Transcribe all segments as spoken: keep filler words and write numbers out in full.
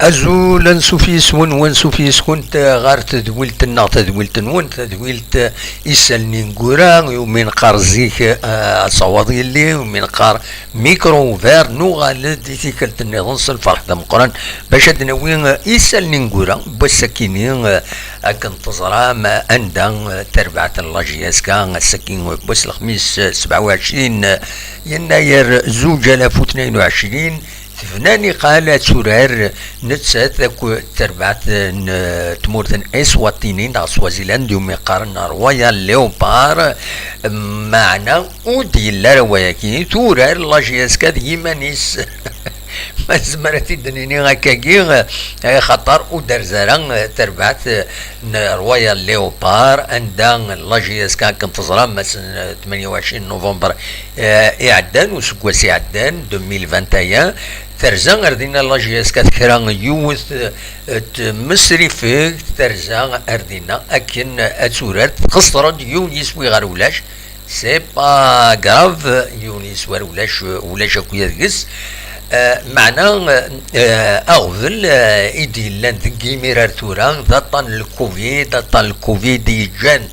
Azul, ansuf yes-wen, wansuf yes-kent ɣer tedwilt-nneɣ, tadwilt-nwen, tadwilt Isallen Ineggura, iwumi neqqar zik, eh, asawaḍ yelli, iwumi neqqar micro ouvert. Nuɣal-d i tikkelt-nniḍen s lferḥ d ameqqran, bac ad d-nawi, eh, Isallen Ineggura n wass-akini, eh, akken teẓram, eh, anda, eh, tarbaɛt n la J S K, ass-agi, eh, n wass lexmis, eh, sebɛa u ɛecrin, eh, yennayer zuǧ alaf u tnayen u ɛecrin, tebna niqal ad turar nettat akked terbaɛt n, eh, tmurt n Eswatini neɣ Swaziland, iwumi qqaren Royal Leopard, meɛna ur d-yelli ara wayagi, turar la J S K d yiman-is. Ma nezmer ad t-id-nini akkagi, eh, axaṭer ur d-terzi ara, eh, terbaɛt, eh, n Royal Leopard, anda la J S K, akken teẓram, ass n, eh, tmenya u ɛecrin november, eh, iɛeddan, useggas iɛeddan, deux mille vingt et un, terza ar dinna la J S K tekra yiwet, eh, tmesrifegt, terza ar dinna akken ad turar, txeṣṣer-d yiwen yiswi ɣer ulac, c'est pas grave, yiwen yiswi ɣer ulac, ulac akk deg-s. Eh, meɛna, eh, aɣbel, eh, i d-yellan deg yimir ar tura, d aṭṭan n lkuvid, aṭṭan n lkuvid i yeǧǧan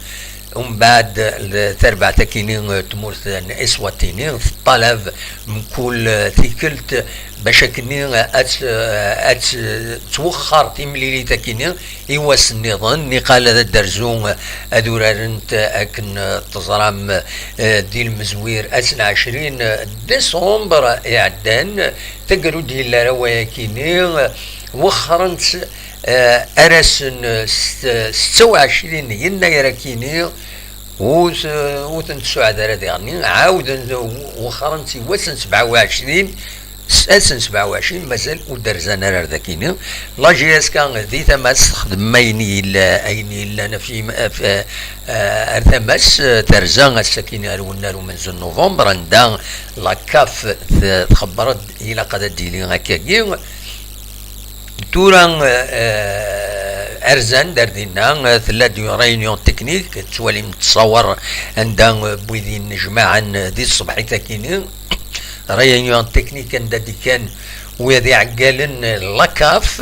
umbeɛd, eh, tarbaɛt akini, eh, tmurt n Eswatini teṭṭalab mkul, eh, tikkelt bac akkenni, eh, ad t-, eh, ad t-, twexxer timlilit akini i wass nniḍen. Niqal ad d-rzu, eh, ad urarent, eh, akken, eh, teẓram, eh, di lmezwir ass n ɛecrin, eh, décembre iɛeddan, taggara ur d-yelli ara wayakini, eh, wexxrent, eh, ar ass n, eh, s-, setta u ɛecrin yennayer akini, ur t-, ur ten-tsuɛed ara diɣenni, ɛawden wexxren-tt i wass n sebɛa u ɛecrin, s-, ass n sebɛa u ɛecrin, mazal ur d-rzan ara ar dakini. La J S K di tama-s texdem ayen yella, ayen yellan ɣef yim-, ɣef, eh, ar tama-s, eh, terza ass-akini ar wennar umenzu n novembre, anda la CAF t-, txebber-d ilaq ad d-yili akkagi. Tura, eh, rzan-d ar dinna, eh, tella-d une réunion technique, tettwalim ttṣawer anda, eh, wid yennejmaɛen, eh, di tṣebḥit akini. Réunion technique anda d-kkan wid iɛeggalen, eh, la CAF.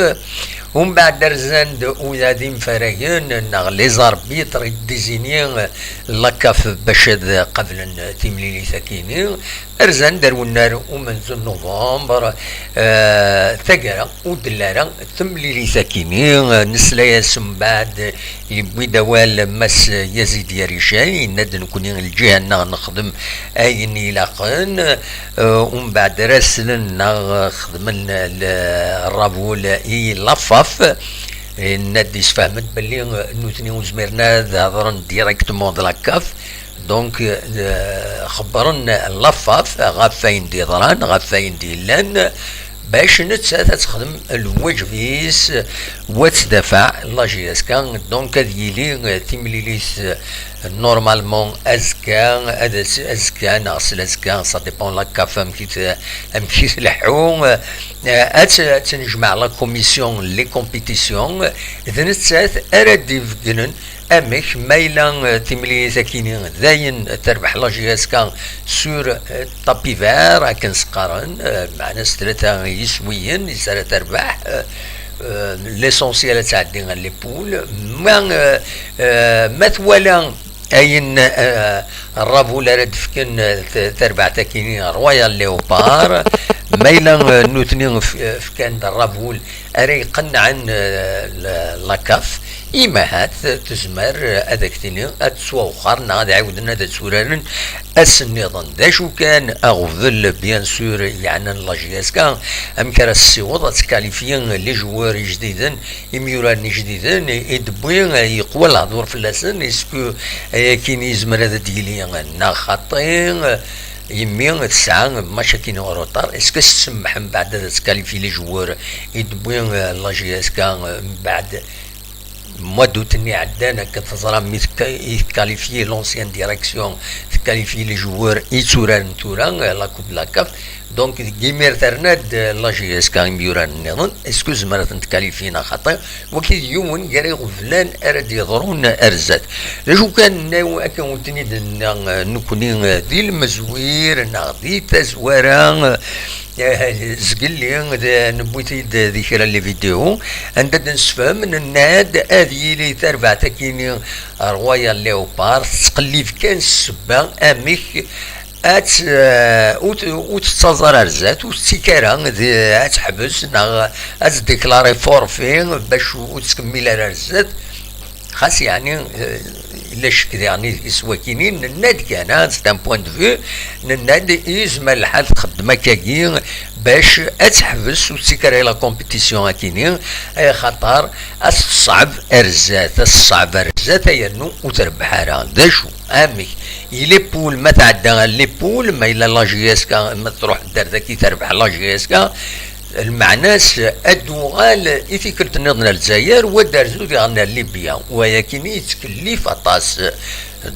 Umbeɛd rzan-d wid d imfaragen neɣ les arbitres i d-désigner, eh, la CAF bac ad qablen, eh, timlilit akini. Rzan-d ar wennar umenzu n novembre, eh, taggara ur d-telli ara temlilit akini. Nesla-yas mbeɛd, yewwi-d awal Mass Yazid Yarican, yenna-d, nekkni lǧiha-nneɣ nexdem ayen ilaqen, eh, umbeɛd ara slen neɣ xedmen l-, rrabul i la FAF, yenna-d, yessefhem-d belli nutni ur zmiren ad hedren directement d la CAF. Donc, eh, xebbren la FAF ɣef wayen d-yeḍran, ɣef wayen d-yellan, bac nettat ad texdem lwaǧeb-is, u ad tdafaɛ la J S K. Donc, ad yili, eh, timlilit, eh, normalement azekka, ad as-, azekka neɣ s lazekka, ça dépend la CAF amek i t-, amek i tleḥḥu. Eh, ad t-, ad tennejmaɛ la commission, les compétitions, d nettat ara d-ibeddlen amek ma yella, eh, timlilit akini dayen terbeḥ la J S K sur, eh, tapis vert, akken s-qqaren, eh, meɛna s tlata yiswiyen i s ara terbeḥ, eh, eh, l'essentiel ad tɛeddi ɣer les poules. Ma, eh, eh, ma twala ayen, eh, rrabul ara d-fken, eh, t-, tarbaɛt akini Royal Leopard, ma yella, eh, nutni f-, fkan-d rrabul ara iqennɛen, eh, la, la CAF, imahat tezmer, eh, ad ak-tini ad tettwawxer neɣ ad ɛiwden ad tturaren ass nniḍen. D acu kan, aɣbel, bien sûr, yeɛnan la J S K, amek ara tessiweḍ ad tkalifyi les joueurs ijdiden, imyuraren ijdiden i, i d-wwi, eh, yeqwa lehdur fell-asen, est-ce que, eh, ayakini yezmer ad d-yili neɣ xaṭi? Imi tesɛa match akini en retard, est-ce que s-tsemmeḥ mbeɛd ad tkalifyi les joueurs i d-wwi, eh, la J S K, eh, mbeɛd mois d'août-nni iɛeddan, akken teẓram, mi tekka-, i tkalifyi l'ancienne direction, tkalifyi les joueurs i tturaren tura, eh, la Coupe de la CAF, Donc, deg imir terna-d la J S K imyurar-nniḍen, est-ce que zemren ad ten-tkalifyin axaṭer wagi d yiwen gar iɣeblan ara d-yeḍrun ar zdat. D acu kan, akken wen-ten-id-nniɣ, nekkni di lmezwir neɣ di tazwara, eh, zgelli d, newwi-t-id di kra n les vidéos, anda d-nessefhem, nenna-d ad yili tarbaɛt-akini Royal Leopard tettqellib kan ssebba amek ad tt-, eh, ur t-, ur tettaẓ ara ar zdat, ur tettik ara d, ad teḥbes neɣ ad tdéclarer forfait bac ur tettkemmil ara ar zdat. Xas yeɛni, eh, yella ccek diɣen i, i swakini, nenna-d kan, ah, c'est un point de vue, nenna-d yezmer lḥal txeddem akkagi bac ad teḥbes ur tettik ara la compétition akini, axaṭer ad teṣṣɛeb ar zdat, ad teṣṣɛeb ar zdat, yernu ur trebbeḥ ara. D acu? Amek? I les poules, ma tɛedda ɣer les poules, ma yella la J S K, ma tṛuḥ-d ar daki terbeḥ la J S K, lmeɛna-s ad d-tuɣal i tikkelt nniḍen ar Lezzayer, u ad d-terzu diɣen ar Libya. Wayakini yettkellif aṭas.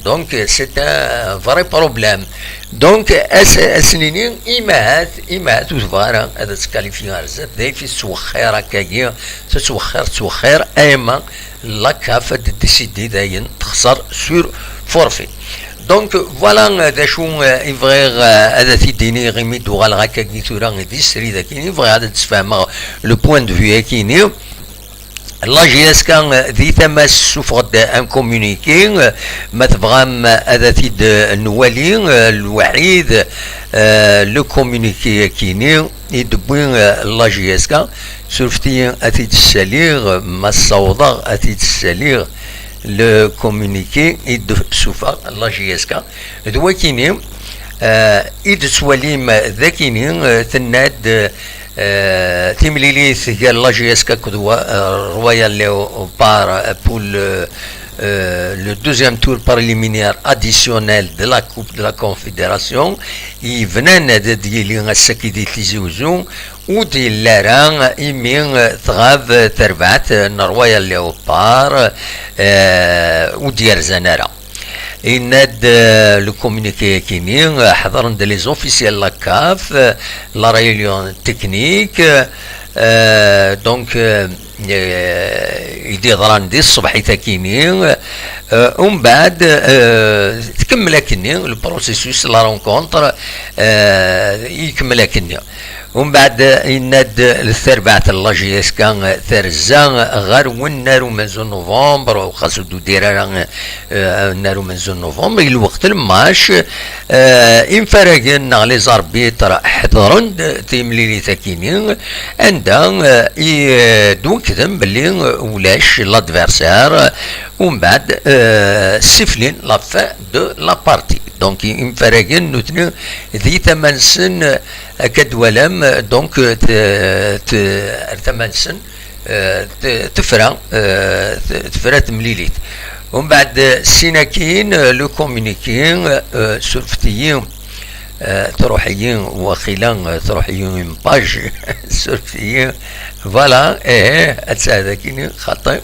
Donc, c'est un vrai problème. Donc, as-, ad s-nini, imahat, imahat ur tebɣa ara ad tettkalifi ar zdat, d ayf tettwexxir akkagi, tettwexxir, tettwexxir, ayma la CAF ad d-décider dayen texṣer sur forfait. Donc, voilà, euh, d acu, euh, i bɣiɣ, euh, ad t-id-iniɣ imi d-uɣaleɣ akkagi tura di srid akini, bɣiɣ ad d-sfehmeɣ le point de vue akini. La J S K, euh, di tama-s tessufeɣ-d un communiqué, euh, ma tebɣam, euh, ad t-id-nwali, euh, lwaḥid, euh, le communiqué akini i d-tewwi, euh, la J S K, surfet-iyi ad t-id-ssaliɣ, ma ssawḍeɣ ad t-id-ssaliɣ, le communiqué i d-tessufeɣ la J S K. D wakini, euh, i d-tettwalim d akini, euh, tenna-d, euh, timlilit gar la J S K akked wa-, euh, Royal Leopard pour le, euh, le deuxième tour préliminaire additionnel de la Coupe de la Confédération, yebnan ad d-yili ass-agi di Tizi Uzzu, ur d-yelli ara imi tɣab terbaɛt n Royal Leopard, euh, ur d-yerzan ara. Yenna-d, euh, le communiqué-akini, euh, ḥeḍren-d les officiels la CAF, euh, la réunion technique, euh, donc, euh, euh, i d-yeḍran di tṣebḥit-akini, euh, umbeɛd, euh, tkemmel akkenni, le processus, la rencontre, euh, ikemmel akkenni. Umbeɛd, yenna-d, tarbaɛt n la J S K terza ɣer wennar umenzu n novembre, xas ur d-udir ara, euh, wennar umenzu n novembre, i lweqt n lmac, euh, imfaragen neɣ les arbitres ḥeḍren-d timlilit-akini, anda, euh, i, euh, d-wekkden belli ulac l'adversaire, umbeɛd, euh, siflin la fin de la partie. Donc, imfaragen nutni di tama-nsen, akka d-twalam, donc, t-, t-, ar tama-nsen, euh, t-, tefra, euh, t-, tefra temlilit. Umbeɛd, sinakin, euh, le communiqué, euh, surfet-iyi, euh, truḥ-iyi, waqila, euh, truḥ-iyi une page, surfet-iyi, voilà, eh, eh, atta d akini, xaṭi.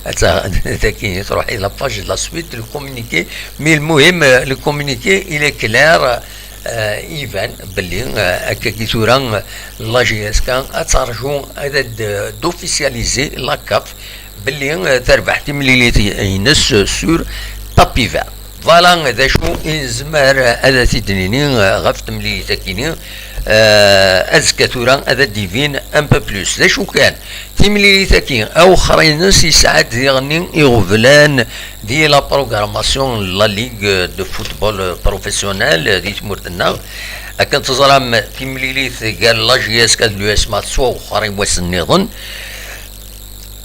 Atta d akini, truḥ-iyi la page de la suite, le communiqué, mais le muhim, euh, le communiqué, il est clair, euh, iban belli, euh, akkagi tura, euh, la J S K ad terju ad d-, d'officialiser la CAF belli, euh, terbeḥ timlilit-ines sur tapis vert. Voilà d acu i nezmer, euh, ad t-id-nini, euh, ɣef temlilit-akini, euh, azekka tura ad d-ibin un peu plus. D acu kan, timlilit-agi, awexxer-ines yesɛa-d diɣenni iɣeblan di la programmation n la Ligue de football professionnel di tmurt-nneɣ. Akken teẓram, timlilit gar la J S K d l'U S M A tettwawexxer i wass-nniḍen.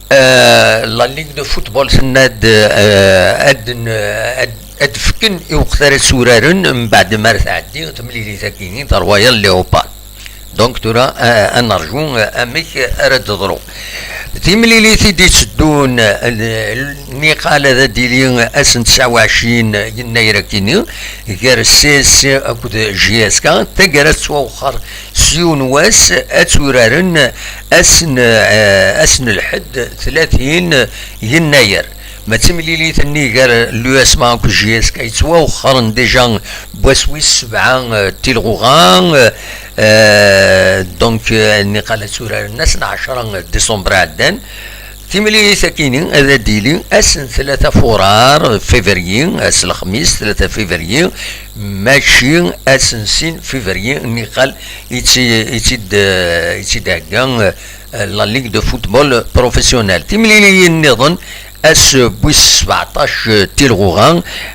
Euh, la Ligue de football tenna-d, euh, ad n-, ad, ad fken i weqt ara tturaren mbeɛd mi ara tɛeddi temlilit-agi d Royal Leopard. Donc, tura, euh, ad nerju, euh, amek ara d-teḍru. Timlilit i d-itteddun, euh, niqal ad d-tili ass n tesɛa u ɛecrin yennayer akini, gar C S C akked J S K, taggara tettwawexxer s yiwen wass, ad tturaren ass n, euh, ass n lḥedd tlatin yennayer. Ma d timlilit-nni gar l'U S M A akked J S K yettwawexxren déjà n wass wis sebɛa, euh, tilɣuɣa, euh, donc, euh, niqal ad tturaren ass n ɛecra décembre iɛeddan. Timlilit-akini ad d-tili ass n tlata furar, février, ass n lexmis, tlata février, mačči ass n sin février, niqal i tt-, i tt-id-, i tt-id-thegga, euh, la Ligue de football professionnel. Timliliyin nniḍen, ass wis sebɛeṭṭac tilɣuɣa,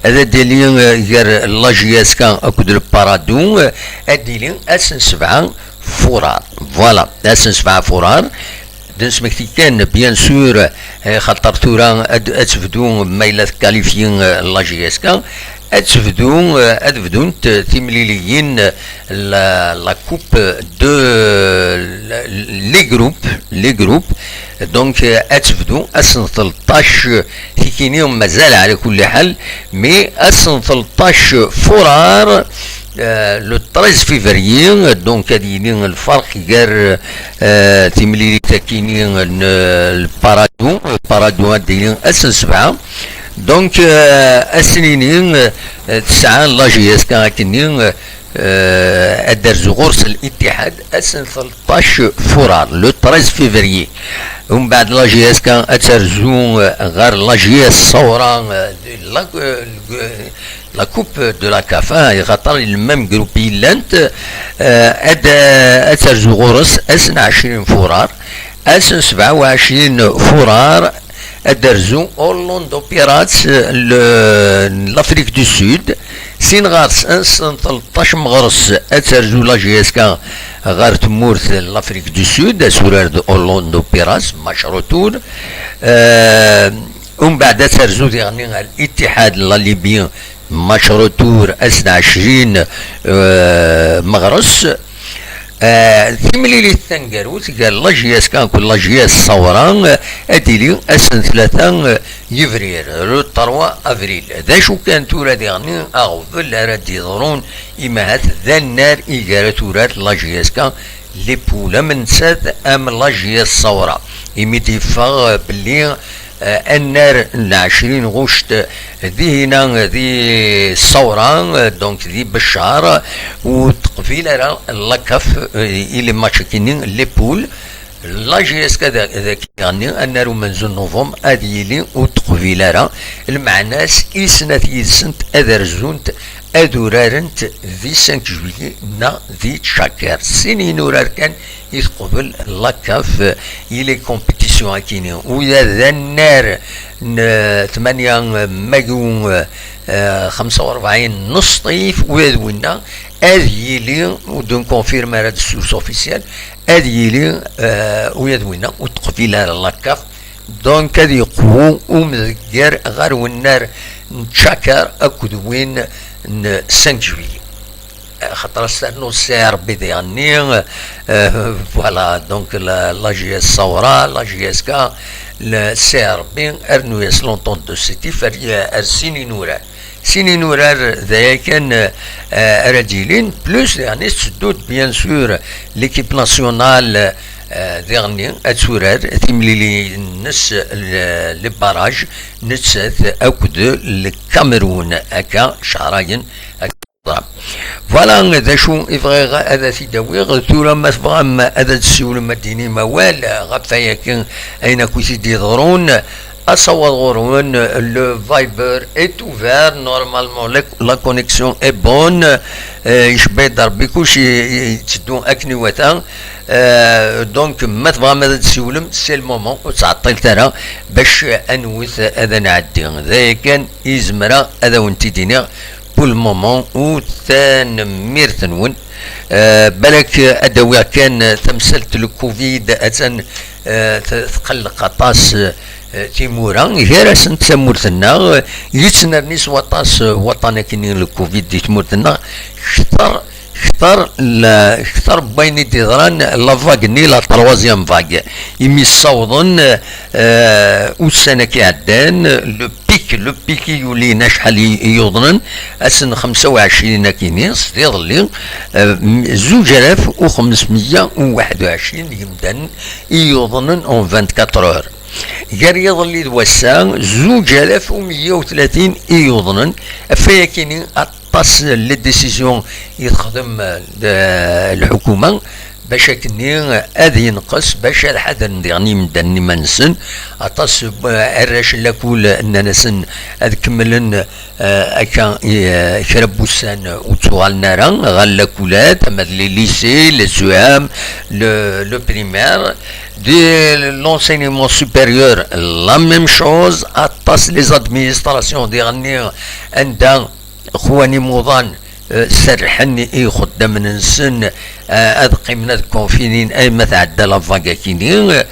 ad d-tili, euh, gar la J S K akked le Paradou, euh, ad d-tili ass n sebɛa furar. Voilà, ass n sebɛa furar. D nesmekti kan, bien sûr, eh, xaṭer tura ad, ad tebdu, ma yella tkalifyi, eh, la J S K, ad tebdu, eh, ad bdunt, eh, timliliyin, eh, la, la coupe de, la, les groupes, les groupes. Donc, eh, ad tebdu ass n tleṭṭac, eh, tikini mazal ɛla kulli ḥal, mais ass n tleṭṭac furar, euh, le treize février, donc ad yili lferq gar, euh, timlilit-akini n, euh, le Paradou, le Paradou ad yili ass n sebɛa. Donc, euh, ass-nni, euh, tesɛa la J S K akkenni, euh, ad d-terzu ɣur-s Al-Ittihad ass n tleṭṭac furar, le treize février. Umbeɛd la J S K ad terzu, euh, ɣer la J S Sawra, euh, de la, euh, la coupe de la CAF, hein, axaṭer le même groupe i llant, euh, ad, ad terzu ɣur-s ass n ɛecrin furar, ass n sebɛa u ɛecrin furar ad terzu Orlando Pirates, le, l'Afrique du Sud, sin ɣer-s ass n tleṭṭac meɣres ad terzu la J S K ɣer tmurt l'Afrique du Sud, ad turar d Orlando Pirates, match retour. Euh, umbeɛd ad terzu diɣenni ɣer Ittihad la Libye, match retour ass n ɛecrin, euh, meɣres. Euh, timlilit taneggarut gar la J S K akked la J S Sawra, euh, ad d-tili ass n tlata, euh, yebrir, le trois avril. D acu kan tura diɣenni aɣbel ara d-yeḍrun, imahat d annar i gar ad turar la J S K les poules, am nettat am la J S Sawra, imi d-yeffeɣ, euh, belli euh, annar n ɛecrin ɣuct, euh, dihina, euh, di Sawra, euh, donc di Beccar, ur teqbil ara la CAF, euh, i les matchs-akini, les poules. La J S K da-, dagi, annar umenzu n novembre ad yili ur teqbil ara, lmeɛna-s i snat yid-sent ad rzunt, ad urarent di cinq juillet neɣ di Tcakar. Sin yinurar kan i teqbel la CAF i les compétitions-akini. Uya d annar n tmanya mayu, eh, xemsa u rebɛin n Sṭif, uya d winna ad yili, ur d-nkonfirm ara d source officielle, ad yili, eh, uya d winna ur teqbil ara la CAF. Donc ad yeqwu umdegger ɣer wennar n Tcakar akked win n cinq juillet. Xaṭer asternu C R B diɣenni, euh, voilà, donc la, la J S Sawra, la J S K, le C R B, rnu-yas l'entente de Sétif, ar, ar sin inurar. Sin inurar d aya kan, euh, ara d-yilin, plus diɣenni tetteddu-d, bien sûr, l'équipe nationale, euh, diɣenni ad turar timlili-nnes, le, le barrage, nettat akked le Cameroun, akka, cehrayen, akka. Voilà, d acu i bɣiɣ ad t-id-awiɣ. Tura ma tebɣam ad d-tessiwlem, ad d-tinim awal ɣef waya kan, ayen akk i t-id-iḍrun, asawaḍ ɣur-wen, le Viber est ouvert, normalement la, la connexion est bonne, euh, icebba-d Rebbi, kullec i, i, yetteddu akken iwata. Euh, donc ma tebɣam ad d-tessiwlem, c'est le moment, ur ttɛeṭṭilet ara bac ad nwet ad nɛeddi. D aya kan i zemreɣ ad awen-t-id-iniɣ. Pour le moment, u tanemmirt-nwen. Euh, balak ad d-awiɣ kan tamsalt n le covid, attan, euh, t-, tqelleq aṭas, euh, timura, gar-asent tamurt-nneɣ, yettnerni s waṭas, euh, waṭṭan akkenni n le covid di tmurt-nneɣ, kter, kter la, kter n wayen i d-yeḍran la vague-nni, la troisième vague, imi ssawḍen, euh, ussan-agi iɛeddan, le pic, le pic i yulin acḥal i, i yuḍnen, ass n xemsa u ɛecrin akkenni, s iḍelli, euh, m-, zuǧ alaf u xemsmeyya u waḥed u ɛecrin n yimdanen i yuḍnen en vingt-quatre heures. Gar yiḍelli d wass-a, zuǧ alaf u meyya u tlatin i yuḍnen. Ɣef wayakini, aṭas n les décisions i texdem, eh, lḥukuma bac akkenni ad yenqes, bac ad ḥadren diɣen imdanen iman-nsen. Aṭas n, eh, arrac n lakul nnan-asen ad kemmlen, eh, akka, eh, kra n wussan ur ttuɣalen ara ɣer lakulat, ama d les lycées, les C E M, le, le primaire, de l'enseignement supérieur, la même chose. Aṭas les administrations diɣenni anda xwan imuḍan, eh, serrḥen i ixeddamen-nsen, eh, ad qqimen ad konfinin arma tɛedda la vague akini.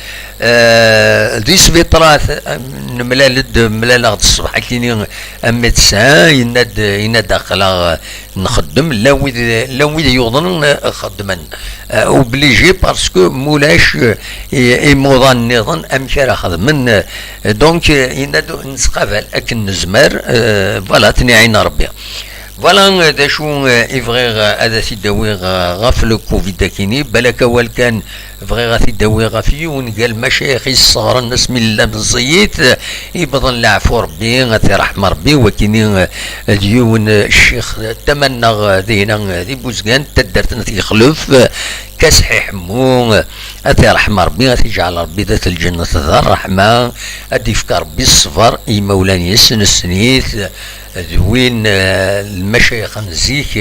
Eh, di sbiṭrat, eh, nemlal-d, mlaleɣ-d ṣṣbeḥ akini un médecin, yenna-d, yenna-d aql-aɣ nxeddem, llan wid, llan wid yuḍnen, eh, xeddmen, eh, obligé, parce que mulac, eh, i-, imuḍan nniḍen, amek ara xedmen? Eh, donc, eh, yenna-d nettqabal akken nezmer, eh, voilà, ad ten-iɛin Rebbi. Voilà, eh, d acu, eh, i bɣiɣ, eh, ad t-id-awiɣ, eh, ɣef le covid akini, balak awal kan bɣiɣ ad t-id-awiɣ ɣef yiwen gar lmacayex i yesseɣren asmi nella meẓẓiyit, eh, iwweḍen leɛfu Rebbi, ad t-iṛeḥm Rebbi, wakini, eh, d yiwen, eh, ccix, eh, tama-nneɣ, eh, dinna, eh, di Buzgan, taddart n At Yexlef, eh, Kaseḥ Iḥemmu, eh, ad t-iṛeḥm Rebbi, ad t-iǧɛel Rebbi dat lǧennet d ṛṛeḥma, ad d-ifk Rebbi ṣṣber i yimawlan-is, nessen-it, d win, eh, lmacayex n zik,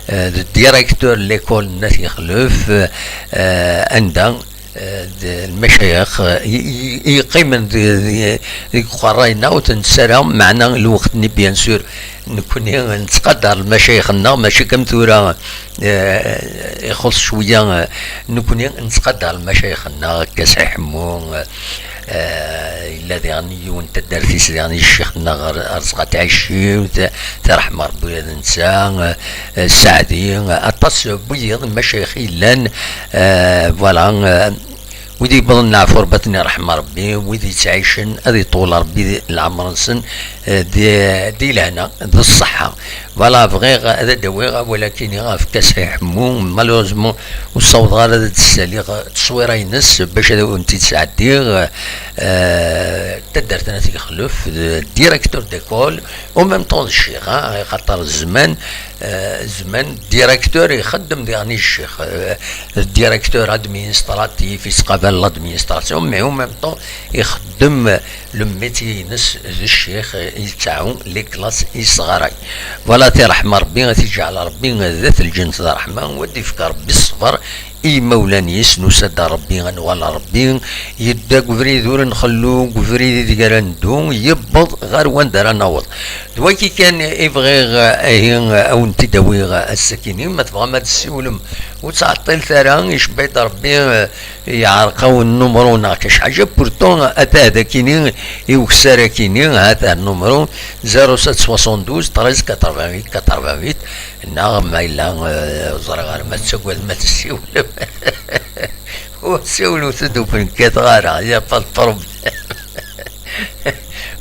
eh, d directeur n l'école n At Yexlef, eh, anda, eh, d lmacayex, eh, i, i, i yeqqimen di, di, deg uqerray-nneɣ ur ten-nessaram, meɛna lweqt-nni, bien sûr, nekkni nettqadar lmacayex-nneɣ, mačči kam tura, eh, ixuṣ cwiya, eh, nekkni nettqadar lmacayex-nneɣ, akka Saḥi Ḥemmu, eh, Eh, yella diɣen yiwen n taddart-is diɣen i ccix-nneɣ Ar-, Arezqat Ɛici, t-, tirḥem Rebbi d netta, eh, Saɛdi, eh, aṭas n wiyiḍ n lmacayex i yellan, eh, voilà, eh, wid yewwḍen leɛfu Rebbi ad ten-iṛḥem Rebbi, wid yettɛicen ad iṭwel Rebbi leɛmer-nsen, eh, di, di lehna, d ṣṣeḥḥa. Voilà, bɣiɣ ad d-awiɣ awal akini ɣef Kaseḥ Iḥemmu. Malheureusement, ur ssawḍeɣ ara ad d-ssaliɣ tteswira-ines bac ad awen-tt-id-sɛeddiɣ. Euh, taddart n At Yexlef, d directeur d'école, en même temps d ccix, hein, axaṭer zzman, euh, zzman, directeur ixeddem diɣen i ccix, euh, directeur administratif, yettqabal l'administration, mais en même temps ixeddem le métier-ines d ccix, yettɛawan les classes, yesɣaray. Voilà, tirḥem Rebbi, ad t-iǧɛel Rebbi d at lǧennet d ṛṛeḥma, u ad d-ifk Rebbi ṣṣber i yimawlan-is. Nusa-d ar Rebbi, ad nwali Rebbi, yedda deg ubrid ur nxellu, deg ubrid ideg ara neddu, yewweḍ ɣer wanda ara naweḍ. D wagi kan i bɣiɣ, eh, ihi, eh, ad wen-t-id-awiɣ, eh, ass-akini. Ma tebɣam ad d-tessiwlem, ur ttɛeṭṭilet ara, icebba-d Rebbi, eh, yeɛreq-awen nnumru neɣ kac ḥaǧa, pourtant, atah d akini, i ukessar akini, ha-t-a nnumru, zéro sept soixante-douze treize quatre-vingt-huit quatre-vingt-huit, neɣ ma yella, eh, ur ẓriɣ ara ma tettagadem ad tessiwlem. Ur ssiwlet-d ur ken-kkateɣ ara, y a pas de problème.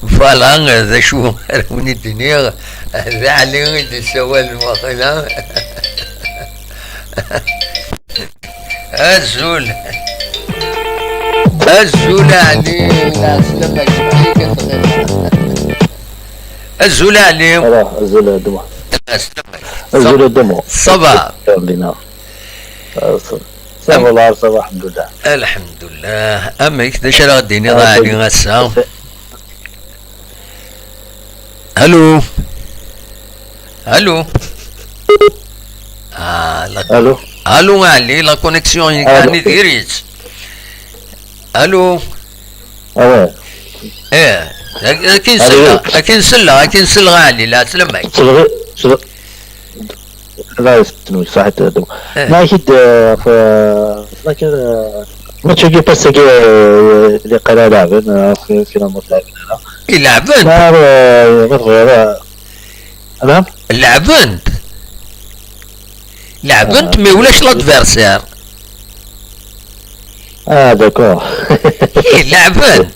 Voilà, d acu ara wen-id-iniɣ, d Ɛli i d-yessawalen waqila. Azul. Azul a Ɛli, lɛeslama-k, amek i tɣileḍ? Azul a Ɛli. Alors, azul a Demo. Lɛeslama-k. Azul a Demo. Ça va. Extraordinaire. Euh, ça, ça va, ça va, alḥemdullah. Alḥemdullah. Amek, d acu ara ɣ-d-tiniḍ a Ah, Ɛli c'est, ass-a? C'est, Allô? Allô? Ah, la... Allô? Allô, Ɛli, la connexion, ah, ɛni diri-tt? Allô? Ah ouais. Eh, akin selleɣ, akin selleɣ, akin selleɣ a Ɛli, lɛeslama-k. Selleɣ, selleɣ. لا، يسلمك، صحيت هذا. إيه. ما أكيد، آه، ف-، لكن، آه، ماتش كي باساكي، آه، اللي قال لاعبين، آه، في، في المتلاعبين هنا. يلعبن؟ لا، آه، ما تغير، آه. نعم؟ لعبن؟ لعبن، آه. Mais ولاش l'adversaire؟ Ah, d'accord. إيه، لعبن.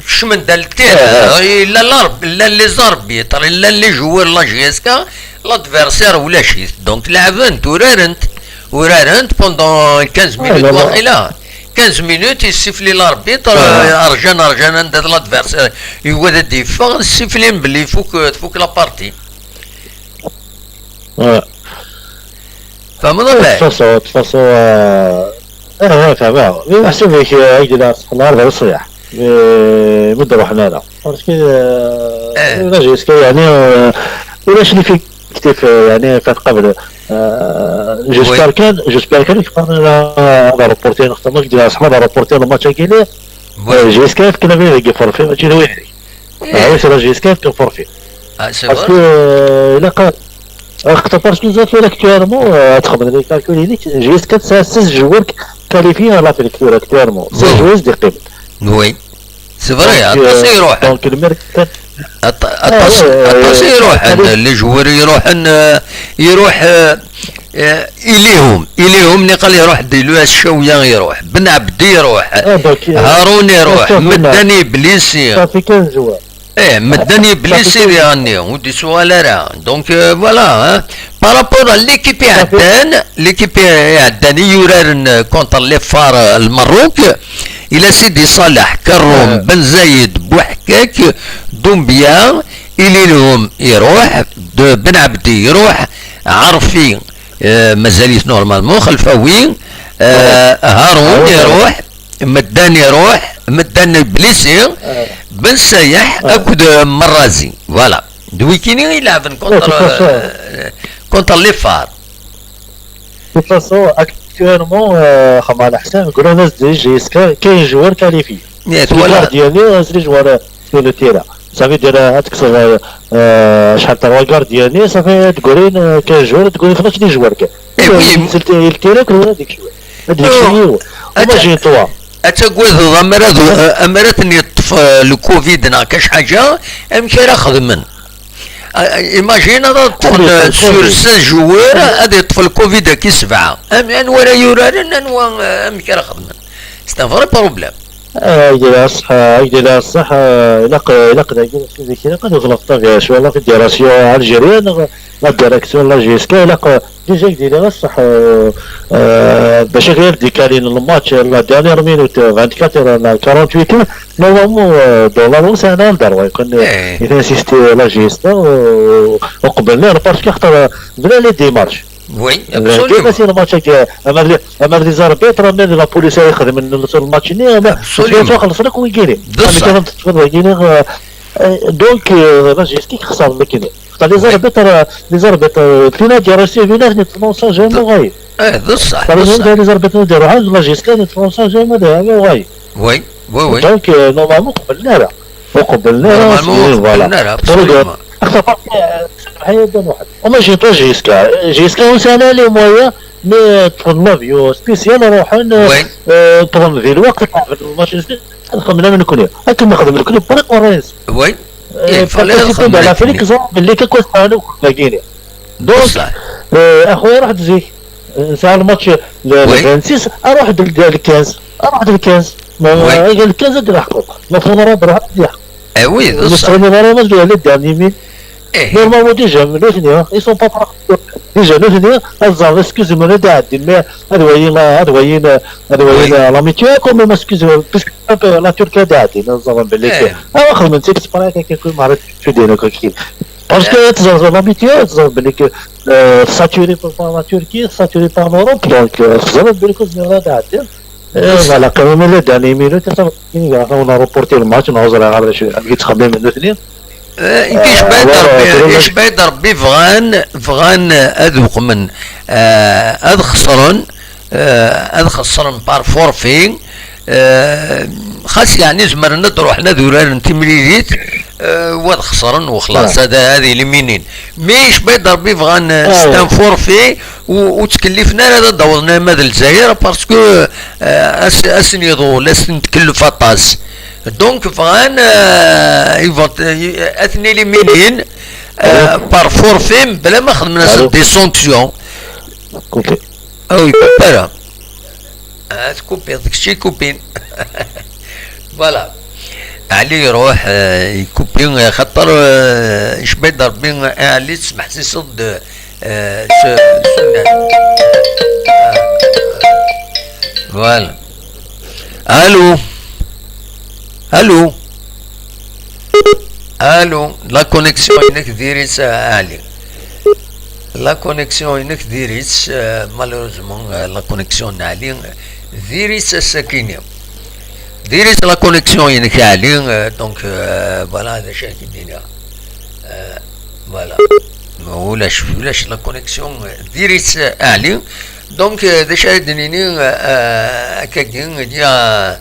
كشمن دا للتيران، إيه، إيه. إيه، لا لارب-، لا لي زاربيتر، لا لي جوار لا جي اس كا، l'adversaire ولا شي. Donc لعبن، ورارنت، ورارنت pendant quinze minutes لا، لا. واقيلا. quinze minutes, yessifli l'arbitre, euh, rjan, rjan anda d l'adversaire yugad ad d-yeffeɣ, ssiflin belli ifuk, tfuk la partie. Ouais. Tfehmeḍ a De toute façon, de toute façon, euh, ah, ouais, fehmeɣ. Mais meḥsub-ik, euh, akken ad teqqneḍ ar d leṣyaḥ. Mais ma d-ruḥen ara. Parce que, euh, la J S K, yeɛni, euh, ulac l'effectif, euh, yeɛni, fat qabel. Euh, j'espère kan, j'espère kan ad reporter, ad reporter le match-agi. J S K fkan abrid deg forfait, mačči d win. Ah oui, c'est la J S K fkan forfait. Parce que, euh, ilaq, parce que actuellement, euh, ad txedmeḍ les calculs-inek, J S K tesɛa six joueurs qualifiés à l'Afrique actuellement. Six joueurs d-iqqimen. Oui. C'est vrai, aṭas i iruḥen. Donc, le mercato. Aṭas i iruḥen, les joueurs iruḥen, euh, iruḥ, euh, euh, Ilihum, Ilihum niqal iruḥ di l'U S Cawya iruḥ, Ben Abdi iruḥ, Haroun iruḥ, medden iblisi. Eh, medden iblisi diɣenni, ur d-isuɣal ara. Donc, euh, voilà, hein. Par rapport à l'équipe iɛeddan, l'équipe iɛeddan i yuraren, euh, contre l'Effar, euh, Lmerruk, ila Sidi Ṣaleḥ, Kerrum, Ben Zayed, Buḥkak, Dumbia, Ililhum iruḥ, de Ben Abdi iruḥ, Ɛerfi, euh, mazal-it normalement, Xelfawi, euh, Haroun iruḥ, Medden iruḥ, Medden blessé, Ben Sayeḥ akked, euh, Merrazi. Voilà. D wikini i ileɛben contre, euh, contre l'Effar. De toute façon, actuellement, euh, xaṭer leḥsab, grunez déjà, est-ce que quinze joueurs qualifiés? Gardien-nni, c'est les joueurs sur le terrain. Ça veut dire, euh, ad tekkseḍ, euh, euh, شحال trois gardiens-nni, ça fait ad grin, euh, quinze joueurs, ad grin خمسة les joueurs kan. Eh oui. Le terrain, ad yekcem yiwen. Imagine-toi. Ad tagadeḍ ammer ad, ammer ad ten-yeṭṭef, euh, le covid neɣ kac ḥaǧa, amek ara xedmen? Ah, imagine ad ṭṭfen, euh, sur seize joueurs, ad yeṭṭef le covid-agi sebɛa. Am-, anwa ara yuraren, anwa, euh, amek ara xedmen? C'est un vrai problème. Ah, ak-d-iniɣ ṣṣeḥ, ak-d-iniɣ ṣṣeḥ, ah, ilaq, ilaq dagi, dagi, ilaq ad uɣleɣ ṭṭabiɛ, cwal la fédération algérienne, la direction, la J S K, ilaq, déjà, ak-d-iniɣ ṣṣeḥ, euh, euh, bac ad décaler le match, la dernière minute, euh, vingt-quatre heures, la quarante-huit heures, normalement, euh, dans la loi, c'est un an d'arrêt, quand, euh, il insiste, euh, la J S K, euh, au Kbel, parce que, euh, voilà les démarches. Oui, absolument. Kif le match-agi, ama d les arbitres, ama d la police ay ixedmen sur le match-nni, ama xellṣen akk wigini. Amek ara teṭṭfeḍ wigini? Donc, la J S K xesren wigini. Les arbitres, les arbitres, tlina d-yerra s tlina, ne prononce jamais rien. Eh, d ṣṣeḥ, d ṣṣeḥ. Les arbitres ne d-yerra, la J S K ne prononce jamais rien. Oui, oui, oui. Donc, euh, normalement, qeblen ara. Ur qebblen ara. Normalement, ur qebblen ara, absolument. Axaṭer, euh, semmeḥ-iyi a Dda Muḥend. Imagine-toi J S K. J S K ur sɛin ara les moyens, mais, euh, ṭṭfen l'avion spécial, ruḥen, euh, euh, ṭṭfen di lweqt, ṭṭfen le match, ad xedmen am nekni. Akken nexdem nekni, bɣiɣ ur rins. Oui. Euh, participant de l'Afrique, ẓran belli akka ur sɛin akk dagini. Donc, euh, a xuya, ruḥ-d zik. Nesɛa le match le, le vingt-six, aruḥ-d le, le quinze. Aruḥ-d le quinze. Ma, le quinze ad d-leḥqeḍ. Ma tfeḍreḍ, ruḥ ad d-leḥqeḍ. Eh oui, d ṣṣeḥ. Ur tettɣimiḍ ara ma tebɛed le dernier minute. Normalement, déjà, nutni, hein, ils sont pas prêts. Déjà, nutni, ad ẓren, excusez-moi, ad ɛeddin, mais ad wayin, ad wayin, ad wayin, l'amitié, quand même, excusez-moi, puisque la Turquie ad ɛeddin, ad ẓren belli. Ah, xedmen-tt exprès, quelque chose, m'arrête, je suis désolé, quoi. Parce que tu as l'habitude, tu as l'habitude, euh, saturé par, par la Turquie, saturé par l'Europe, donc, euh, tu as l'habitude de la date. Euh, voilà, quand même, les dernières minutes, ça va, on a reporté le match, on a reporté le match. Icba-d Rebbi, icba-d Rebbi, bɣan, bɣan ad uqmen, euh, ad xesren, euh, ad xesren par forfait, euh, xas yeɛni zemren ad ruḥen ad uraren timlilit, euh, u ad xesren u xlaṣ, ad, ad éliminin. Mais icba-d Rebbi bɣan, euh, c'est un forfait, u, ur ttkellifen ara ad d-awḍen arma d Lezzayer, parce que, euh, as, asen iḍul, asen tkellef aṭas. Donc bɣan, euh, ils vont, euh, ad ten-éliminin, euh, par forfait, mebla ma xedmen-asen des sanctions. Ah, ur yekupi ara. Ah, tkupiḍ, d kečč i yekupin. Voilà. Ɛli iruḥ, euh, yekupi, euh, xaṭer, euh, icba-d Rebbi, euh, Ɛli tesmeḥsiseḍ-d, euh, s, s, ah. Voilà. Allô? Allô? Allô? La connexion inek diri-tt, euh, Ali. La connexion inek diri-tt, euh, malheureusement, euh, la connexion n Ali, euh, diri-tt ass-akini. Diri-tt la connexion inek Ali, euh, donc, euh, voilà, d acu ara k-id-iniɣ. Euh, voilà. Ulac, ulac la connexion, euh, diri-tt, euh, Ali. Donc, euh, d acu ara d-nini, euh, euh, akkagi, il y a,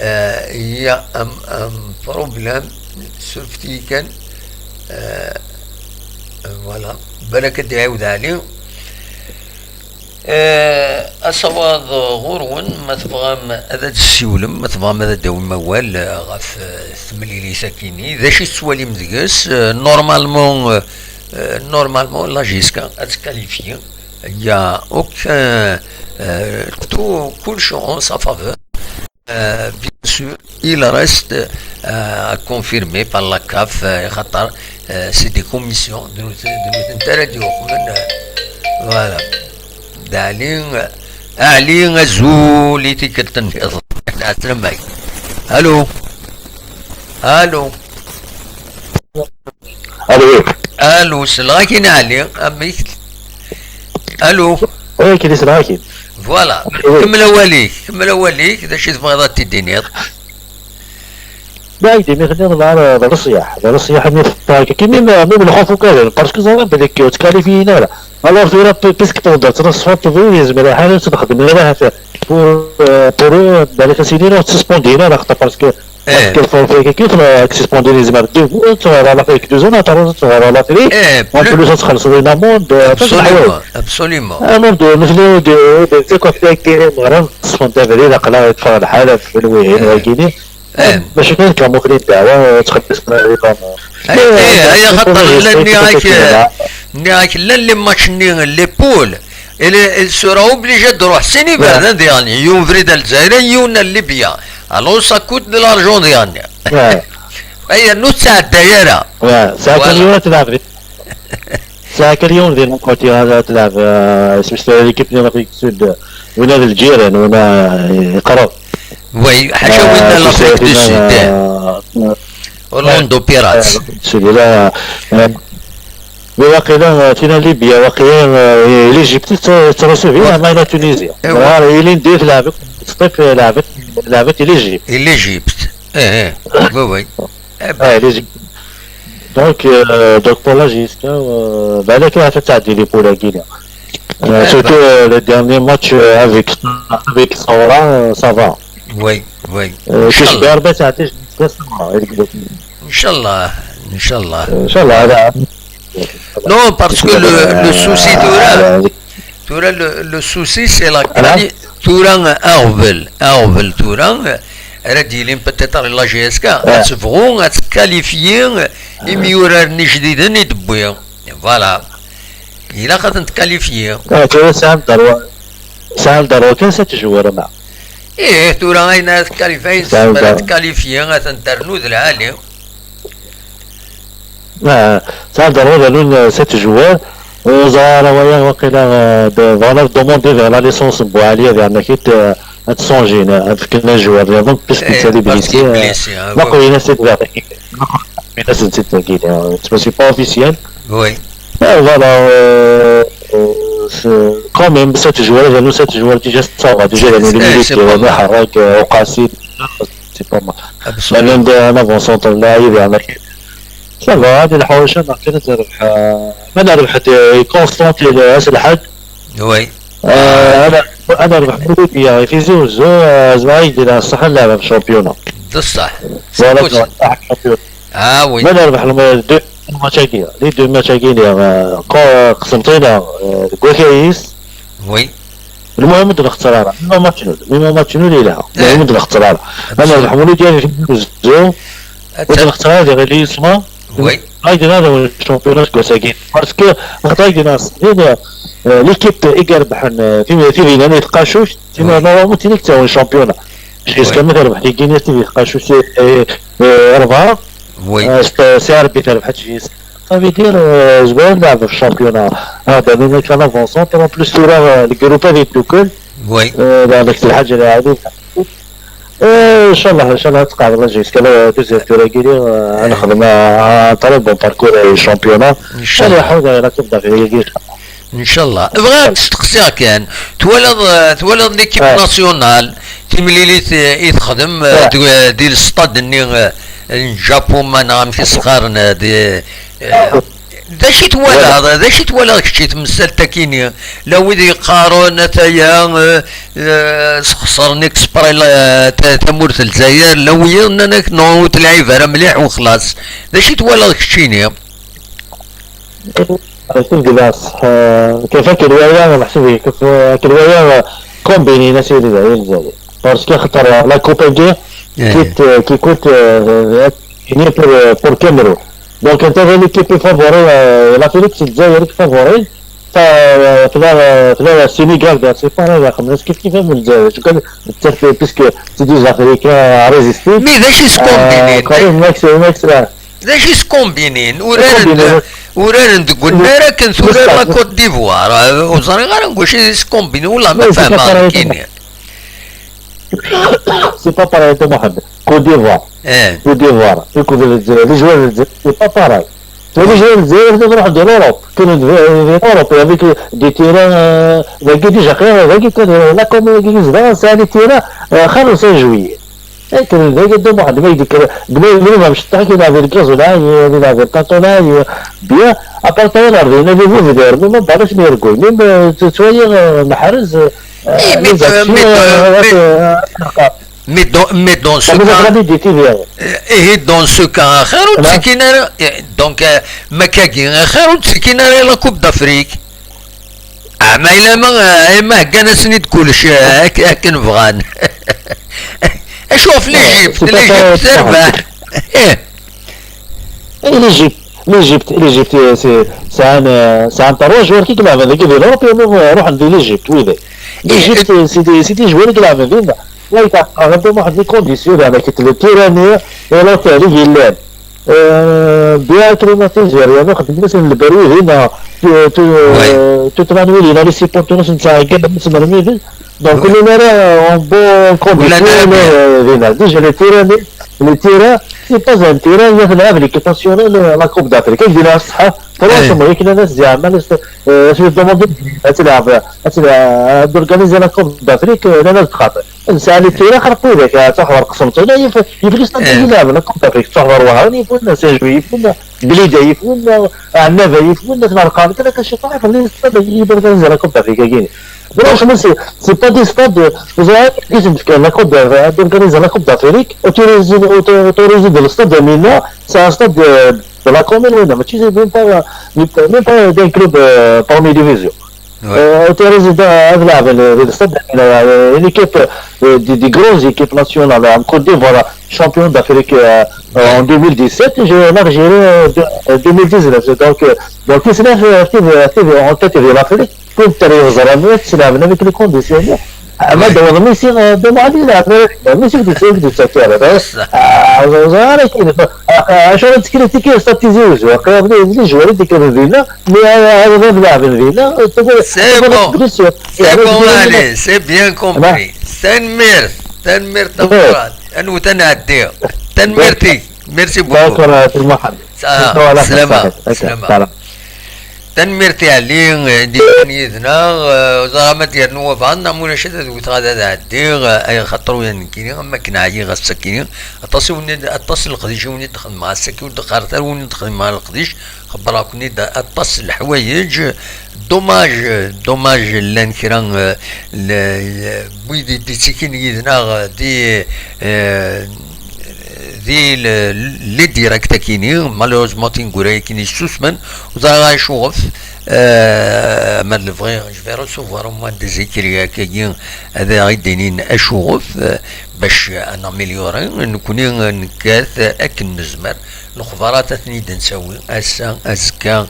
euh, il y a un, un problème, surfti kan, euh, euh, voilà. Balak ad d-iɛiwed Ali. Euh, asawaḍ ɣur-wen, ma tebɣam ad d-tessiwlem, ma tebɣam ad d-tawim awal, euh, ɣef, euh, temlilit-akini, d acu i tettwalim deg-s, euh, normalement, euh, euh, normalement, la J S K ad tkalifyi. Il y a aucun, euh, tout, كلش en sa faveur. Euh, bien sûr, il reste, euh, à confirmer par la CAF, euh, خاطر, euh, c'est des commissions de nous, de nous, voilà. Dali, Ali, azul i tikkelt nniḍen. Ɛeslama-k. Allô? Allô? Allô, oui. Allô, selleɣ-ak-in Ali, amek? Allô? Oui, kini selleɣ-ak-in. Voilà. Oui. Kemmel awal-ik, kemmel awal-ik, d acu i tebɣiḍ ad t-id-tiniḍ? Là, il est meilleur dans la, dans le صياح. Dans le صياح, mais, euh, qui, même, euh, même le Khafoukal, parce que ça va, mais que tu qualifies, là. Alors, tu auras plus, plus que pendant, tu auras soit tu veux, mais la, tu auras, pour, euh, pour eux, dans les cas, c'est, non, suspendé, là, parce que, parce que faut faire quelque chose, là, suspendé, les marques, tu auras la fête deux ans, tu auras la fête, en plus, ça sera sur une amende, euh, absolument, absolument. Amende, de, de, de, de, quoi, faire que, voilà, suspendé, là, là, tu auras la halaf, le, le, le, le, Eh, maca kan kamuflin ddeɛwa, ttxelliṣen rriqam. Eh, eh, aya xaṭer llan, nniɣ-ak, nniɣ-ak, llan les matchs-nni, les poules, il, il sera obligé de ruḥ sin iberdan diɣen, yiwen ubrid ar Lezzayer, yiwen ar Libya. Alors ça coûte de l'argent diɣen. Aya, ur ttɛedday ara. Tesɛa kan yiwen ad tleɛb. Tesɛa kan yiwen di Lankotiya ad tleɛb, euh, isem-is tura l'équipe n l'Afrique du Sud, winna d lǧiran, winna, euh, iqreb. Oui, ḥaca winna, euh, l'Afrique du Sud, euh, Orlando Pirates. Sud, là, euh, mais waqila, euh, tina Libya, waqila, euh, l'Égypte, tettrusu, mais la Tunisie. Ilindi tleɛbet, teṭṭef, lɛebet, lɛebet i l'Égypte. I l'Égypte. Eh, eh. Oui, oui. Eh ben. Ah, l'Égypte. Donc, euh, donc pour la J S K, euh, ben, les gars, ça, ça a été les poules à Guinée. Euh, surtout, euh, le dernier match, euh, avec, avec Saoura, euh, ça va. Oui, oui. Euh, Inch'Allah. J'espère, ben, ça a été, ça va, avec le... Inch'Allah, Inch'Allah. Inch'Allah, là. Non, parce que le, le souci de là, tura, le, le souci, c'est la quali-, tura, aɣbel, aɣbel, tura, ara d-yilin peut-être la J S K, ad tebɣu ad tkalifyi imyuraren ijdiden i d-tewwi. Voilà. Ilaq ad ten-tkalifyi. Ah, tura sɛan ddṛuṛa, sɛan ddṛuṛa kan s at tjewwar, ma. Ih, tura ayen ara tkalif-, ayen ara tkalifyi, ad ten-ternu d lɛali. Ah, ça, ضروري لون ست joueurs. Ur ẓriɣ ara waya, waqila, euh, de, voilà, demander vers la licence n Buɛli, vers Nakit, euh, ad t-ssangin, ad fken un joueur nniḍen, puisque yettali blessé, euh, ma qbilen-as-id vers Nakit, ma qbilen-as-id dagi, euh, c'est pas officiel. Oui. Euh, voilà, euh, euh, c'est quand même, sept joueurs, il y a nous sept joueurs déjà, ça va, déjà, il y a nous les militaires, Maharrag, euh, Oqassi, c'est pas mal. Absolument. Maintenant, un avant-centre, là, il y a Nakit. Ça va, هذه الحوشة ما كانت ربحة، ما نربح كونستانتي أس الحاج. Oui. آه، أنا، أنا ربح مولودية في زوزو، آه، زعما يدير الصح نلعب في الشامبيونا. بصح. Voilà, c'est possible. صح، الشامبيونا. Ah oui. ما نربح لما دو ماتش هكايا، لي دو ماتش هكايا، آه، قو-، قسمتينا، آه، كوكايس. Oui. المهم، دنا خسرانة. ميما ماتش نول. ميما ماتش نول إلها. المهم، دنا خسرانة. أنا ربح مولودية في زوزو. ودنا خسرانة، دير لي يسمى. Oui. هاي دينا هذا هو الشامبيونات كوساكين. باسكو وقت هاي دينا الصين، آه، ليكيب إيكار بحن، آه، في، في فينا يتقاشوش، تيما نورمالمون تيني كتاون الشامبيونا. جيسكا مثلا بحال كينيا تيني يتقاشوش، آه، آه، أربعة. Oui. آه، ست-، سي أربي تاع بحال جيس. صافي دير، آه، زوين لعب في الشامبيونا. هذا مينا كان افونسون، اون بليس تورا، آه، الجروب هذه دوكل. Oui. آه، لا، داك الحاجة اللي عادي. Eh, inchallah, inchallah, ad tqeɛdeḍ jusqu'à la deuxième tour-agi, eh, ad nexdem, eh, un très bon parcours, eh, championnat. Inchallah. Ad nruḥ, eh, la Coupe d'Afrique-agi. Inchallah. Bɣiɣ ad d-steqsiɣ kan. Twalaḍ, eh, twalaḍ l'équipe nationale, timlilit, eh, i texdem, eh, di, di lestad-nni, eh, n Japon, ma neɣ amek i s-qqaren, eh, di, eh, d acu i twalaḍ, d acu i twalaḍ kečč i temsalt-akini? La wid yeqqaren, ataya, eh, eh, sxeṣren exprès la, ta-, tamurt n Lezzayer, la wiyiḍ nnan-ak, non, ur tleɛɛib ara mliḥ u xlaṣ. D acu i twalaḍ keččini? Tebgel-as, eh, kif akken waya, meḥsub kif akken waya, eh, combini-n asirri d Lezzayer. Parce que xaṭer, eh, la coupe-agi, eh, qui, eh, qui coûte, eh, eh, pour, eh, pour Cameroun. Donc, anta d l'équipe i favori, eh, l'Afrique, c'est Lezzayer i favori. Fa, eh, fla, eh, fla Sénégal, ben, c'est pareil, la xemmes kif kif am Lezzayer. Je connais, peut-être, puisque c'est des Africains à résister. Mais d acu i s-combinin? Eh, Karim, Max, Max, là. D acu i s-combinin? Uraren d-, uraren deg unnar akken turar la Côte d'Ivoire. Eh, ur ẓriɣ ara deg wacu i s-combinin, ula ma fehmeɣ nekkini. C'est pas pareil, Mohamed. Côte d'Ivoire. Eh. Côte d'Ivoire. Écoute, les, les joueurs, c'est pas pareil. Les joueurs, c'est, c'est vraiment de l'Europe. Que de, de l'Europe, avec des terrains, euh, avec des joueurs, avec des, là, comme ils disent, c'est des terrains, euh, خمسة juillet. Akken d aya ddu Muḥend ma yekker, d ma yella mceṭṭaḥ, yelɛeb irgaẓ ulaɛi, yelɛeb lṭaṭu ulaɛi, bien, aparṭayen ar din, ad ibu bder, même balak n irguy, même, euh, tettwali, euh, meḥrez, euh, mais, les actions, mais, euh, mais, euh, mais dans, mais dans ce cas, euh, eh, dans ce cas, axir ur ttkin ara, eh, donc, euh, makagi, axir ur ttkin ara la Coupe d'Afrique. Ah, ma yella ma, eh, ma heggan-asen-id kullec, eh, ak-, akken bɣan. Acu ɣef l'Égypte? L'Égypte terbeḥ. Eh. Eh, l'Égypte, l'Égypte, l'Égypte, eh, c'est, c'est un, euh, c'est un trois joueurs qui, qui l'avaient, qui l'Europe, et nous, euh, روح عند l'Égypte, oui, mais l'Égypte, c'est, c'est des, c'est des joueurs qui l'avaient, oui, mais là, il a, il a vraiment des conditions, là, avec le terrain, et l'hôtel, il est là. Euh, bien acclimatisé, yerna xedmen-asen lberwi dinna, tu-, tu-, tutmanwilin, les supporters-nsen ttɛeggiḍen, ttmermiden. Donc, ur llin ara en bonne condition, euh, dinna. Déjà, le terrain, le terrain, c'est pas un terrain, il y a de la, l'équipe nationale, euh, la Coupe d'Afrique. Ad d-iniɣ ṣṣeḥḥa, franchement, yak nnan-as zeɛma, euh, ad tleɛɛeb, ad tleɛɛeb, ad organiser la Coupe d'Afrique, euh, nnan-as xaṭi. Nesɛa les terrains xerq widak, ah, ttaxḍer Qsenṭina, yif-, yif les stades i leɛben, la Coupe d'Afrique, ttaxḍer Wehran, yif winna, Saint-Louis, yif winna, Blida, yif winna, Ɛennaba, yif winna, tmerqan, kan akka ciṭuḥ, yif les stades i iberdan la Coupe d'Afrique-agi. Franchement, c'est, c'est pas des stades, euh, vous avez, qu'est-ce que la Coupe d'Afrique, d'organiser la Coupe d'Afrique, autorisé, auto-, autorisé de le stade de Mina, c'est un stade de, de la commune, oui, non, mais tu sais, même pas, même pas d'un club, euh, première division. Euh, tu as raison, euh, euh, euh, une équipe, euh, des, des grandes équipes nationales, en Côte d'Ivoire, champion d'Afrique, euh, euh, en deux mille dix-sept, j'ai l'Algérie, euh, de, euh, deux mille dix-neuf. Donc, euh, donc, c'est la, euh, euh, en tête de l'Afrique, كنت ترى زرامي، تلعب avec les conditions. ما دور ميسي، آه، دو معادي لا، ميسي بدي تسوي، بدي تسوي. آه، زرامي كده. آه، آه، شو تكريتيكي، استراتيجي وزو. آه، بدي، بدي جواري ديك المدينة. Mais, euh, euh, euh, euh, euh, euh, euh, c'est bon, c'est bon, allez, c'est bien compris. Tanemmirt, tanemmirt tameqqrant. Anwa tanɛeddi? Tanemmirt-ik. Merci beaucoup. D'accord, euh, c'est Mohamed. Ça, salama, salama. Tanemmirt i Ɛli, eh, d-yellan yid-neɣ, eh, ẓriɣ ma d-yernu wabɛaḍ, neɣ ma ulac ad wteɣ ad ɛeddiɣ, eh, ay xaṭer ula d nekkini, am akken ɛyiɣ ass-akini, aṭas i wen-id, aṭas n leqdic i wen-id-xedmeɣ ass-agi, ur d-qqaret ara ur wen-id-xedmeɣ ara leqdic, Xebbreɣ-ken-id aṭas n leḥwayeǧ. Dommage, dommage, llan kra, eh, n wid i d-ittikin yid-neɣ di, eh, di le, les directs-akini. Malheureusement, tineggura-yakini ssusmen. Ur ẓriɣ acuɣef. Eh, ma d lebɣi, je vais recevoir au moins des écrits akkagi, ad aɣ-id-inin acuɣef, eh, bac ad naméliorer. Nekkni nekkat akken nezmer. Lexbarat ad ten-id-nsawi ass-a, azekka,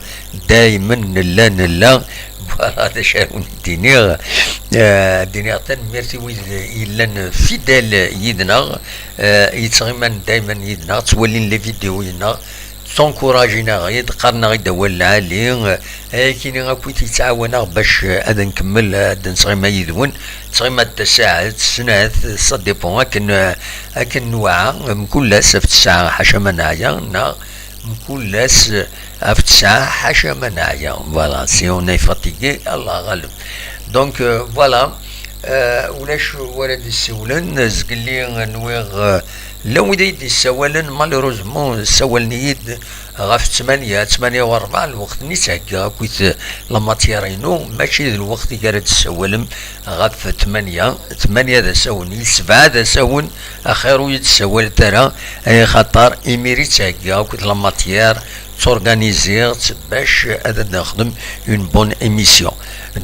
daymen nella, nella. Voilà, d acu ara wen-d-iniɣ. Eh, ad d-iniɣ tanemmirt i wid yellan fidèle yid-neɣ, eh, yettɣiman daymen yid-neɣ, ttwalin les vidéos-nneɣ, Ttɛenkurajin-aɣ-id, qqaren-aɣ-id awal lɛali, eh, ayakini akk i t-yettɛawan-aɣ bac, eh, ad nkemmel, eh, ad nettɣima yid-wen. Ttɣima d tasaɛet, snat, ça dépend akken, eh, akken nwɛa, mkul ass ɣef ttesɛa ḥaca ma neɛya, neɣ mkul ass, eh, ɣef ttesɛa ḥaca ma neɛya. Voilà, si on est fatigué, Allah ɣaleb. Donc, euh, voilà, euh, ulac wara d-yessiwlen, zgelli nwiɣ, euh, llan wid ay d-yessawalen, malheureusement, ssawalen-iyi-d ɣef ttmanya, ttmanya u ṛebɛa, lweqt-nni ttɛeggiɣ akkit la matière-inu, mačči d lweqt i ara d-tessawalem ɣef tmanya, tmanya d asawen, i sebɛa d asawen, axir ur yi-d-ssawal ara, ay xaṭer imir i ttɛeggiɣ akkit la matière, tturganiziɣ-tt bac ad d-nexdem une bonne émission.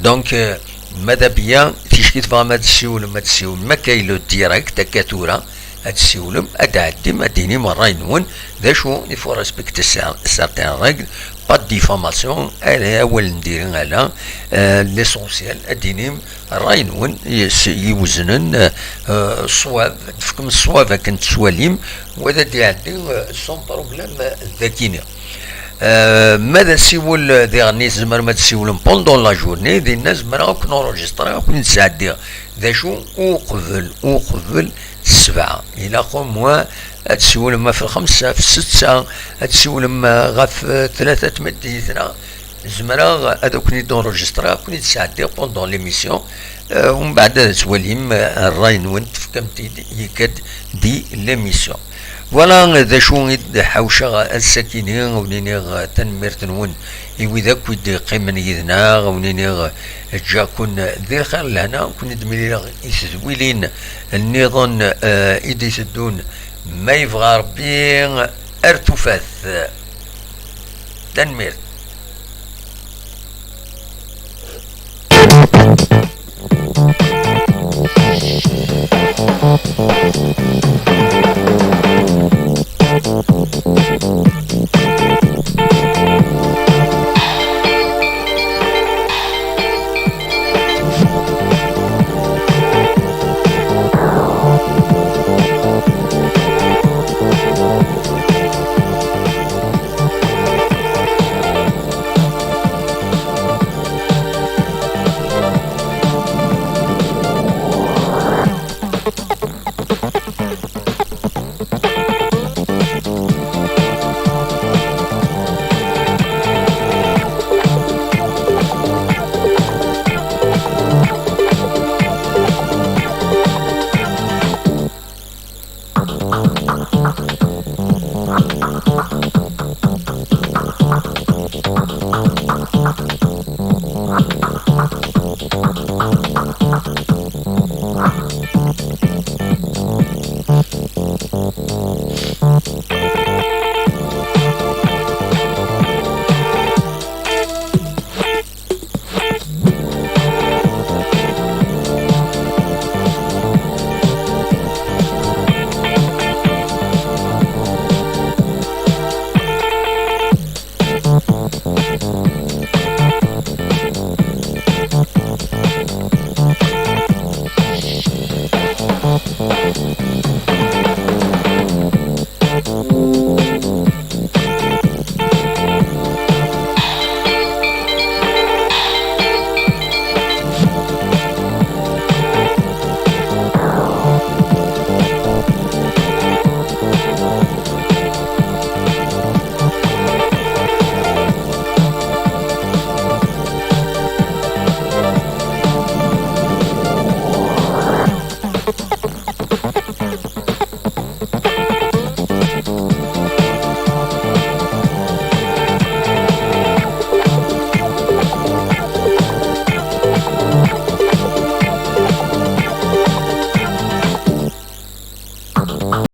Donc, euh, Madame Bia, ticki tebɣam ad tessiwlem, ad tessiwlem akka i le direct, akka tura, ad tessiwlem, ad d-tɛeddim, ad d-tinim ṛṛay-nwen, d acu, il faut respecter cer-, certaines règles, pas de diffamation, ala awal n diri, ala, euh, l'essentiel, ad d-tinim ṛṛay-nwen, yes, iweznen, euh, euh, ṣṣwab, tefkem ṣṣwab akken tettwalim, wa ad d-iɛeddi, euh, sans problème, euh, d akini. Euh, ma d asiwel, euh, diɣen i tzemrem ad tessiwlem pendant la journée, dinna zemreɣ ad ken-enregistreɣ, ad ken-id-sɛeddiɣ. D acu? Uqbel, uqbel ssebɛa. Ilaq au moins ad tessiwlem ɣef lxemsa, ɣef ssetta, ad tessiwlem, euh, ɣef, euh, tlata tmeddit, neɣ zemreɣ ad ken-id-enregistreɣ, ad ken-id-sɛeddiɣ pendant l'émission. Euh, umbeɛd ad twalim, euh, ṛṛay-nwen, tefkam-t-id, yekka-d di l'émission. Voilà d acu i d-ḥawceɣ ass-akini, wen-iniɣ tanemmirt-nwen i wid akk i d-yeqqimen yid-neɣ, wen-iniɣ ǧǧiɣ-ken di lxir lehna, ken-id-mlileɣ i tedwilin nniḍen, eh, i d-iteddun, ma yebɣa Ṛebbi, ar tufat. Tanemmirt.